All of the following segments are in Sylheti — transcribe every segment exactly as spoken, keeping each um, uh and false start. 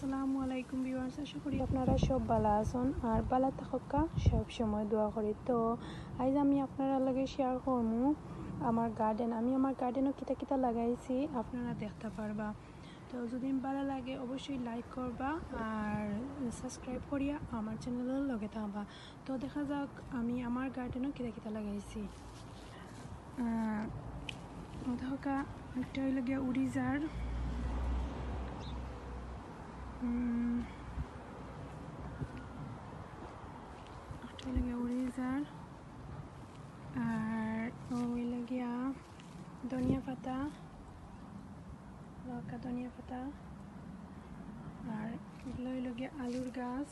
আসসালামু আলাইকুম viewers, আশা করি আপনারা সব ভালা আছইন আর ভালা থাকউক্কা, সব সময় দোয়া করি। তো আইজ আমি আপনারার লগে share করমু আমার garden। আমি আমার garden-ও কিতা কিতা লাগাইছি আপনারা দেখতা পারবা। তো যদি ভালা লাগে অবশ্যই like করবা আর subscribe করিয়া আমার channel-র লগে থাকবা। তো দেখা যাক আমি আমার garden-ও কিতা কিতা লাগাইছি। আহ, অউ দেখউক্কা, একটা অইলো গিয়া উড়িজার, উম, একটা অইলো গিয়া উড়িজার, আর অউ অইলো গিয়া ধনিয়া পাতা, লঙ্কা ধনিয়া পাতা, আর এগুলা অইলো গিয়া আলুর গাছ,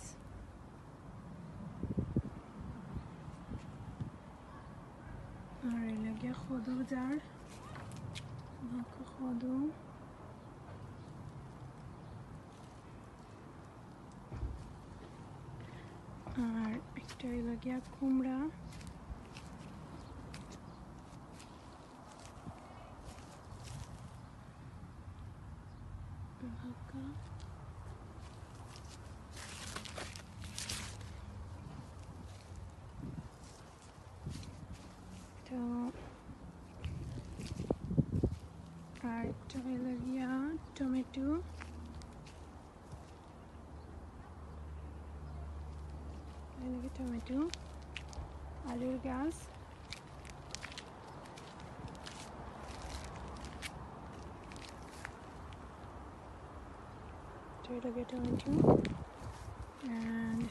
আর অইলো গিয়া কদুর জার, লঙ্কা কদু, আর একটা অইলো গিয়া কুমড়া। তো আর একটা অইলো গিয়া টমেটো, অইলো গিয়া টমেটো, আলুর গাছ, তো অইলো গিয়া টমেটো, and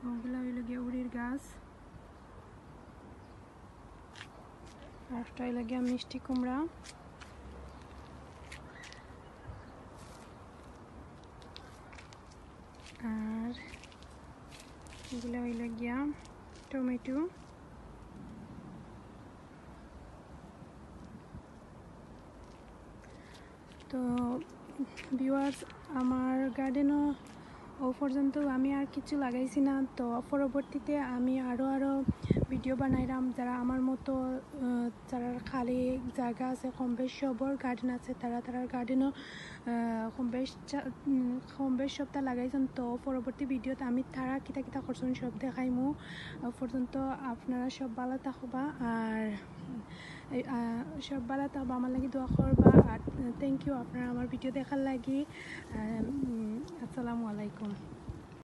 অগুলা অইলো গিয়া উড়ির গাছ, আর একটা অইলো গিয়া মিষ্টি কুমড়া, আর এগুলা অইলো গিয়া টমেটো। তো viewers, আমার garden-ও অউ পর্যন্ত আমি আর কিছু লাগাইছি না। তো পরবর্তীতে আমি আরো আরো video বানাইরাম। যারা আমার মতো, আহ, যারার খালি জাগা আছে, কম বেশ সবর garden আছে, তারা তারার garden-ও, আহ, কম বেশ চা-, উম, কম বেশ সবতা লাগাইছইন। তো পরবর্তী video-ত আমি তারা কিতা কিতা করছইন সব দেখাইমু। অউ পর্যন্ত আপনারা সব ভালা থাকবা আর এই, আহ, সব ভালা থাকবা, আমার লাগি দোয়া করবা। আর thank you আপনারা আমার video দেখার লাগি। আহ, উম, আসসালামু আলাইকুম।